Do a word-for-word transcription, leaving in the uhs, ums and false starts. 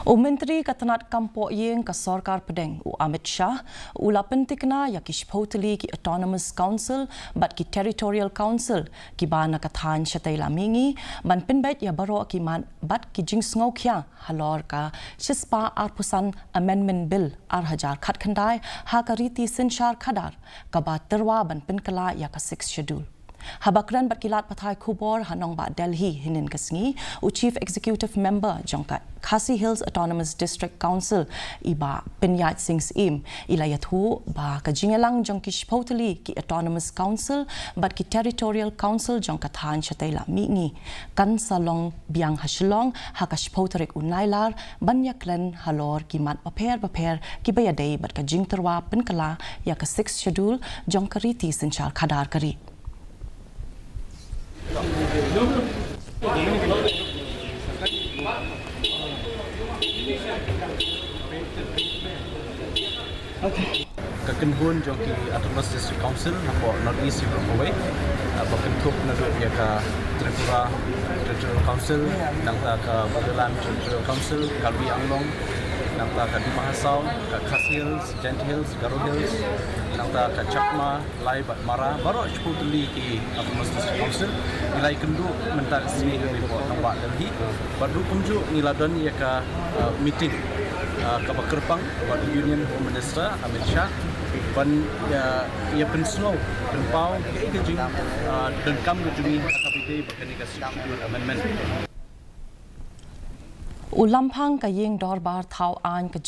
U Myntri ka tnad kam poh ïing ka Sorkar Pdeng, u Amit Shah, u la pyntikna ïa ki shiphew tylli ki Autonomous Council bad ki Territorial Council kiba na ka thaiñ shatei la mihngi, ban pynbeit ïa baroh ki mat bad ki jingsngewkhia halor ka shispah arphew san Amendment Bill ar hajar khatkhyndai ha ka riti synshar khadar, kaba tyrwa ban pynkylla ïa ka Sixth Schedule. Haba kren bad ki lad pathai khubor ha nongbah Delhi hynnin ka sngi, u Chief Executive Member jong ka Khasi Hills Autonomous District Council, i Bah Pynïaid Sing Syiem, i la ïathuh ba ka jingïalang jong ki shiphew tylli ki Autonomous Council bad ki Territorial Council jong ka thaiñ shatei la mihngi kan sa long biang ha Shillong ha ka shiphew tarik u Nailar, ban ïakren halor ki mat bapher bapher kiba ïadei bad ka jingtyrwa pynkylla ïa ka Sixth Schedule jong ka riti synshar khadar ka ri. Ka kynhun jong ki Autonomous District Council hapoh North East baroh kawei, ah, ba kynthup naduh ïa ka Tripura Territorial Council, nangta ka Bodoland Territorial Council, Karbi Anglong, nangta ka Dima Hasao, ka Khasi Hills, Jaintia Hills, Garo Hills, nangta ka Chakma, Lai bad Mara, baroh shiphew tylli ki Autonomous District Council. Ngi la ïakynduh mynta ka sngi ha nongbah Delhi. Bad ruh kumjuh ngi la don ïa ka, uh, meeting, uh, kaba kyrpang bad Union Home Minister Amit Shah ban, uh, ïa pynsngew pynpaw kaei ka jing, uh, donkam ka jong ngi ha kaba ïadei bad kane ka Sixth Schedule Amendment. U Lamphang ka Ïing Dorbar Thaw Aiñ ka